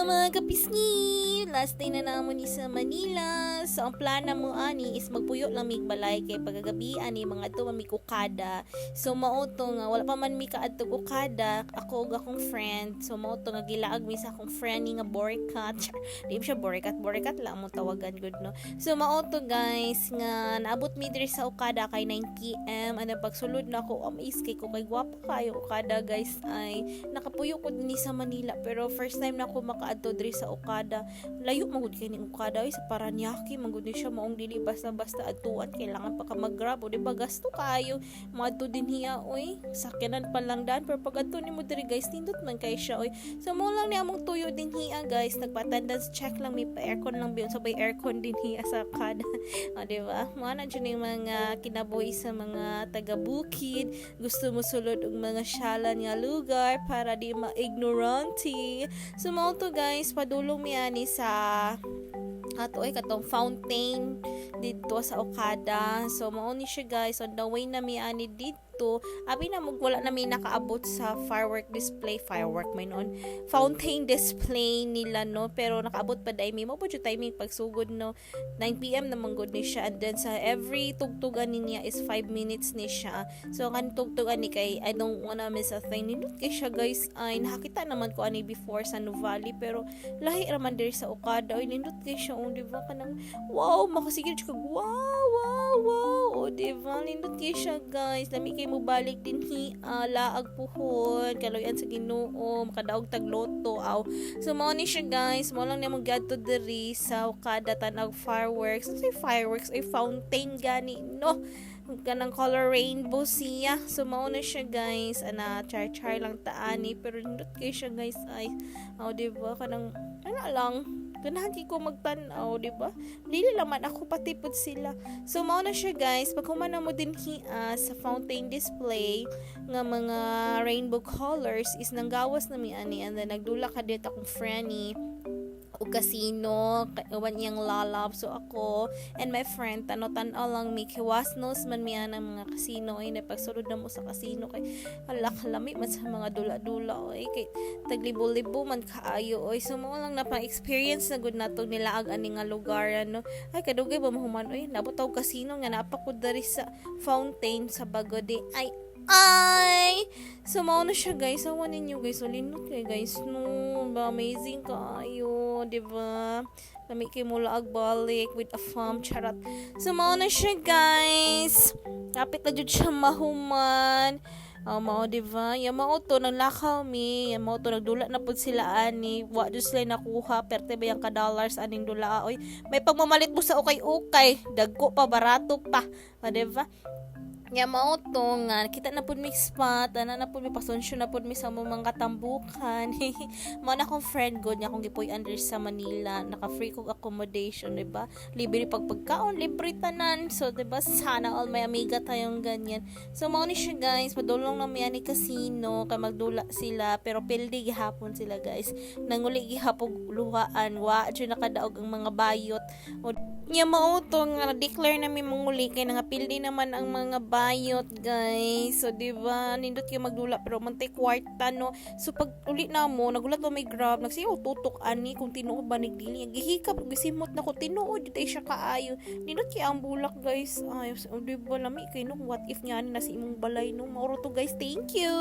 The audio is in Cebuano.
Mga kapisngi! Last day na namo ni sa Manila. So, ang plan mo ani is magpuyo lang mig balay kay pagkagabi ani mangadto man mi Okada. So, mao to nga wala pa man mi kaadto Okada, ako ug akong friend. So, mao to nga gilaag mi sa akong friend ni nga Borikat. Di siya Borikat, Borikat lang mo tawagan gud, no. So, mao to, guys, nga naabot mi diri sa Okada kay 9 p.m. Ano, pagsulod na ako, amaze kay ko kay gwapa kayo Okada, guys, ay nakapuyo ko dinhi sa Manila pero first time na ako makaadto diri sa Okada. Layo man gud kay ning Okada ay sa Paranaque man gud ni siya, maong dili basta-basta adtuan, kailangan pa ka mag-Grab o di ba gasto kaayo moadto dinhiya oy, sakyanan pa lang daan. Pero pag adto nimo diri, guys, nindot man kay siya oy. So mao lang ni among tuyo dinhiya, guys. Nagpa-attendance check lang mi, pa aircon lang biyon sa bay aircon dinhiya sa Okada o, di ba? Mao na jud yung mga kinabuhi sa mga taga bukid, gusto mo sulod og mga syalan nga lugar para di ma-ignorante. So mao to, guys, padulong mi ani sa ato ay katong fountain didto sa Okada. So mao ni siya, guys, on the way na mi ani didto. Abi na mug wala na mi nakaabot sa firework display, firework may noon, fountain display nila, no. Pero nakaabot pa dai mi mo po timing pagsugod, no. 9 p.m. naman gud ni siya and then sa every tugtugan niya is 5 minutes ni siya. So kan tugtugan ni kay I don't wanna miss a thing. Nindot kay siya, guys, ay nakakita naman ko ani before sa Nuvali pero lahi ra man diri sa Okada oy. Nindot kay siya oh, di ba? Kanang wow, makasigil siya kag wow. Oh, di ba? Nindot kay siya, guys. Lami kay mo balik dinhi, laag puhon, kaluyan sa Ginoo, makadaog tag lotto aw. So mao ni siya, guys, mao lang nimo gadto diri sa Okada, tan-aw fireworks. Ano say fireworks ay fountain gani, no? Kanang color rainbow siya. So mao na siya, guys, ana char char lang taani pero nindot kay siya, guys, ay. Oh, di ba? Kanang ano lang, ganahan kay ko magtan-aw, di ba? Dili lang man ako, pati pud sila. So mao na siya, guys. Pag human na mo dinhi sa fountain display nga mga rainbow colors is nanggawas na mi ani and then nagdula ka dito akong friendly og casino uban iyang lalab. So ako and my friend, tano-tanaw lang mi kay wasnos man mi ang mga casino ay. Pagsulod na mo sa casino kay hala, kalami man sa mga dula-dula oy, kay taglibo-libo man kaayo oy. So mao lang, napa-experience na gud nato nilaag ani nga lugar, ano. Ay, kadugay ba mahuman oy, nabot og casino nga naa pa ko diri sa fountain sa Bagode ay. So mao na siya, guys. Awa ninyo, guys. So linot kay, guys, no ba? Amazing kaayo, di ba? Lami kay mo laag balik with a fam, charot. So mao na siya, guys. Kapit na jud siya mahuman. Oh, mao, di ba? Ya mao to naglakaw mi. Ya mao to nagdula na pud sila ani. Wa jud sila nakuha. Perte ba yung ka dollars aning dula oy. May pagmamalit mo sa ukay-ukay. Dagko pa, barato pa. O, di ba? Nga mao to nga kita na pud mi spot, ana na pud mi pasensyo na pud mi sa among mga katambukan. Mao na akong friend god nga akong gipuy-an diri sa Manila, naka free kog accommodation, di ba? Libre pag pagkaon, libre tanan. So di ba, sana all may amiga tayong ganyan. So mao ni siya, guys, padulong na mi ani casino kay magdula sila pero pildi gihapon sila, guys. Nanguli gihapon luhaan, wa jud nakadaog ang mga bayot. O nya mao to nga declare na mi manguli kay nangapildi naman ang mga bayot, guys. So di ba, nindot kay magdula pero mantay kwarta, no. So pag uli na mo, nagulat mo may Grab, nagsiyo tutok ani kung tinuod ba nagdili. Gihikap gisimot na ko, tinuod jud siya kaayo. Nindot kay ang bulak, guys. Ay, so, di ba lami kay no, what if nga ani na sa imong balay, no. Mao to, guys. Thank you.